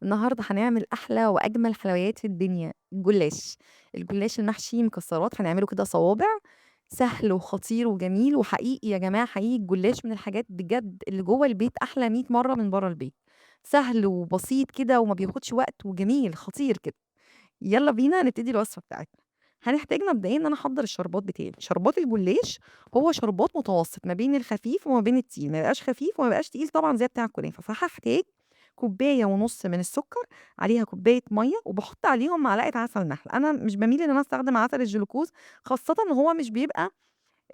النهارده هنعمل أحلى وأجمل حلويات في الدنيا، الجلاش. الجلاش المحشي مكسرات هنعمله كده صوابع، سهل وخطير وجميل وحقيقي يا جماعة حقيقي الجلاش من الحاجات بجد اللي جوّه البيت أحلى 100 مرّة من برّه البيت. سهل وبسيط كده وما بياخدش وقت وجميل، خطير كده. يالّا بينا نبتدي الوصفة بتاعتنا. هنحتاج مبدئيًا إن أنا أحضّر الشربات بتاعي، شربات الجلاش هو شربات متوسط ما بين الخفيف وما بين التقيل، ما يبقاش خفيف وما يبقاش تقيل طبعًا زي بتاع الكنافة، فهاحتاج كوباية ونُص من السكر، عليها كوباية مَيّة، وباحط عليهم معلقة عسل نحل. أنا مش باميل إن أنا أستخدم عسل الجلوكوز، خاصةً إن هو مش بيبقى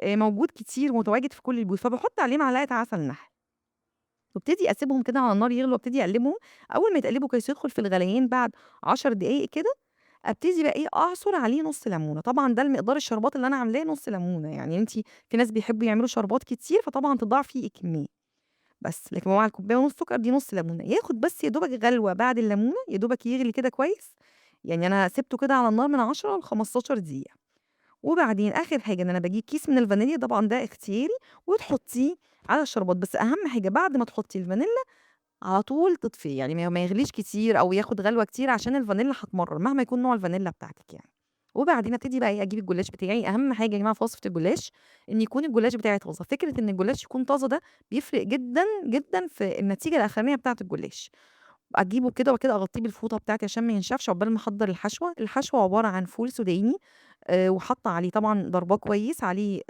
موجود كتير ومتواجد في كل البيوت، فباحط عليه معلقة عسل نحل. وابتدي أسيبهم كده على النار يغلوا وابتدي أقلّبهم، أول ما يتقلبوا كويس ويدخل في الغليان بعد 10 دقايق كده، أبتدي بقى إيه، أعصر عليه نُص ليمونة، طبعًا ده المقدار الشربات اللي أنا عاملاه نُص ليمونة، يعني أنتِ في ناس بيحبوا يعملوا شربات كتير، فطبعًا تضاعفي الكمية. بس، لكن هو على الكوباية ونُص سكر دي نُص ليمونة، ياخد بس يا دوبك غلوة بعد الليمونة، يا دوبك يغلي كده كويس، يعني أنا سِبته كده على النار من 10 ل15 دقيقة. وبعدين آخر حاجة إن أنا باجيب كيس من الفانيليا، طبعًا ده اختياري، وتحطيه على الشربات، بس أهم حاجة بعد ما تحطي الفانيليا على طول تطفيه، يعني ما يغليش كتير أو ياخد غلوة كتير عشان الفانيليا هتمرّر مهما يكون نوع الفانيليا بتاعتِك يعني. وبعدين أبتدي بقى إيه، أجيب الجلاش بتاعي، أهم حاجة يا جماعة في وصفة الجلاش إن يكون الجلاش بتاعي طازة، فكرة إن الجلاش يكون طازة ده بيفرق جدًا، جدًا في النتيجة الأخرانية بتاعة الجلاش. أجيبه كده وكده أغطيه بالفوطة بتاعتي عشان ما ينشفش عقبال ما أحضّر الحشوة، الحشوة عبارة عن فول سوداني وحاطة عليه طبعًا ضرباه كويس، عليه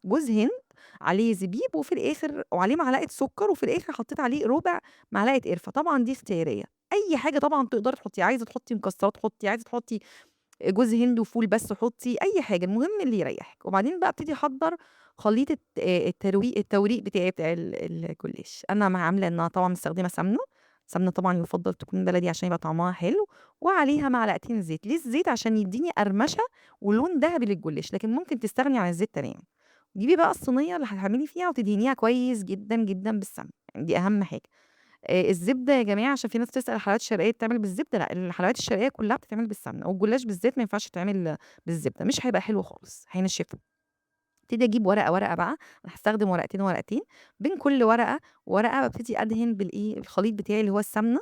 جوز هند، عليه زبيب، وفي الآخر وعليه معلقة سكر، وفي الآخر حطيت عليه ربع معلقة قرفة، طبعًا دي اختيارية. أي حاجة طبعًا تقدري تحطيها، عايزة تحطي مكسرات حطي، عايزة تحطي جوز هند وفول بس حطي، أي حاجة، المهم اللي يريحِك. وبعدين بقى أبتدي أحضّر خليط التوريق بتاعي بتاع الجلاش. أنا عاملة إن أنا طبعًا مستخدمة سمنة، سمنة طبعًا يُفضّل تكون بلدي عشان يبقى طعمها حلو، وعليها معلقتين زيت. ليه الزيت؟ عشان يدّيني قرمشة ولون دهبي للجلاش، لكن ممكن تستغني عن الزيت تمامًا. تجيبي بقى الصينية اللي هتعملي فيها وتدهنيها كويس جدًا، جدًا بالسمنة، يعني دي أهم حاجة. الزبدة يا جماعة عشان في ناس بتسأل الحلويات الشرقية بتتعمل بالزبدة، لأ الحلويات الشرقية كلها بتتعمل بالسمنة، والجلاش بالذات ما ينفعش يتعمل بالزبدة، مش هيبقى حلو خالص، هينشفه. ابتدي أجيب ورقة، ورقة بقى، أنا هاستخدم ورقتين، ورقتين، بين كل ورقة وورقة بابتدي أدهن بالإيه، الخليط بتاعي اللي هو السمنة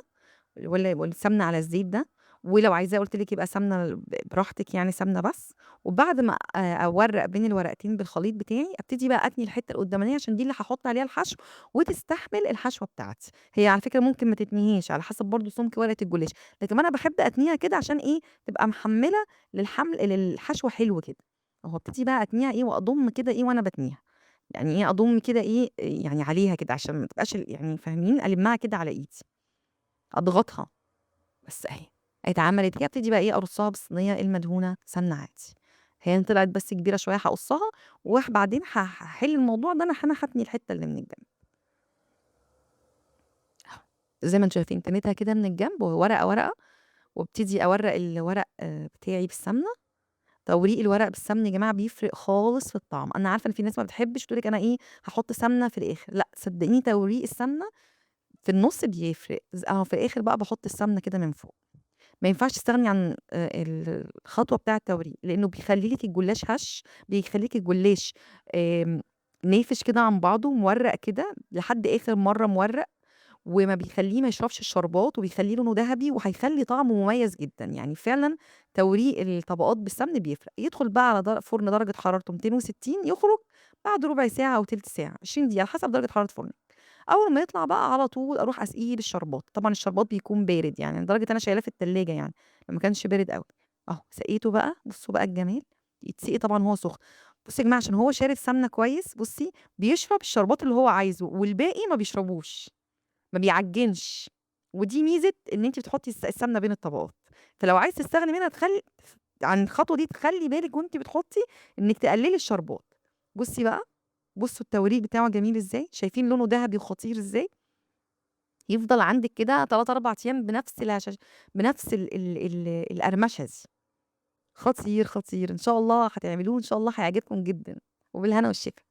والسمنة على الزيت ده، ولو عايزاه قُلت لِك يبقى سمنة براحتك يعني سمنة بس. وبعد ما أورّق بين الورقتين بالخليط بتاعي، أبتدي بقى أتني الحتة القدّامانية عشان دي اللي هاحط عليها الحشو وتستحمل الحشوة بتاعتي. هي على فكرة ممكن ما تتنيهاش على حسب برضه سُمك ورقة الجلاش، لكن أنا باحب أتنيها كده عشان إيه، تبقى محمّلة للحشوة حلو كده. أهو أبتدي بقى أتنيها إيه وأضُم كده إيه وأنا باتنيها. يعني إيه أضُم كده إيه، يعني عليها كده عشان ما تبقاش يعني فاهمين؟ ألمّها كده على إيدي. أضغطها. بس أهي، اتعملت كده. أبتدي بقى إيه، أرصها بالصينية المدهونة سمنة عادي. هي طلعت بس كبيرة شوية هاقصها، وبعدين هاحل الموضوع ده، أنا هاتني الحتة اللي من الجنب. أهو، زي ما انتم شايفين تنيتها كده من الجنب وورقة ورقة، وابتدي أورق الورق بتاعي بالسمنة. توريق الورق بالسمنة يا جماعة بيفرق خالص في الطعم. أنا عارفة إن في ناس ما بتحبش تقول لِك أنا إيه، هاحط سمنة في الآخر، لأ صدقيني توريق السمنة في النُص بيفرق. أهو في الآخر بقى باحط السمنة كده من فوق. ما ينفعش تستغني عن الخطوة بتاعة التوريق، لإنه بيخلّي لِك الجلاش هش، بيخلّي لِك الجلاش نافش كده عن بعضه، مورّق كده لحد آخر مرّة مورّق، وما بيخلّيه ما يشربش الشربات، وبيخلّيه لونه دهبي، وهيخلّي طعمه مميز جدًا. يعني فعلًا توريق الطبقات بالسمن بيفرق. يدخل بقى على فرن درجة حرارته 260، يخرج بعد ربع ساعة أو تلت ساعة، 20 دقيقة على حسب درجة حرارة فرنك. أول ما يطلع بقى على طول أروح أسقيه بالشربات، طبعًا الشربات بيكون بارد يعني لدرجة أنا شايلاه في التلاجة يعني، ما كانش بارد أوي. أهو سقيته بقى، بصوا بقى الجمال، يتسقي طبعًا وهو سخن. بصوا يا جماعة عشان هو شارب سمنة كويس، بصي بيشرب الشربات اللي هو عايزه والباقي ما بيشربوش، ما بيعجنش. ودي ميزة إن أنتِ بتحطي السمنة بين الطبقات. فلو عايزة تستغني منها تخلي عن الخطوة دي، تخلي بالِك وأنتِ بتحطي إنِك تقللي الشربات. بصي بقى، بصوا التوريق بتاعه جميل إزاي، شايفين لونه ذهبي وخطير إزاي؟ يفضل عندك كده تلات، أربع أيام بنفس الهشاش، بنفس القرمشة دي. خطير، خطير. إن شاء الله هتعملوه، إن شاء الله هيعجبكم جدًا. وبالهنا والشفا.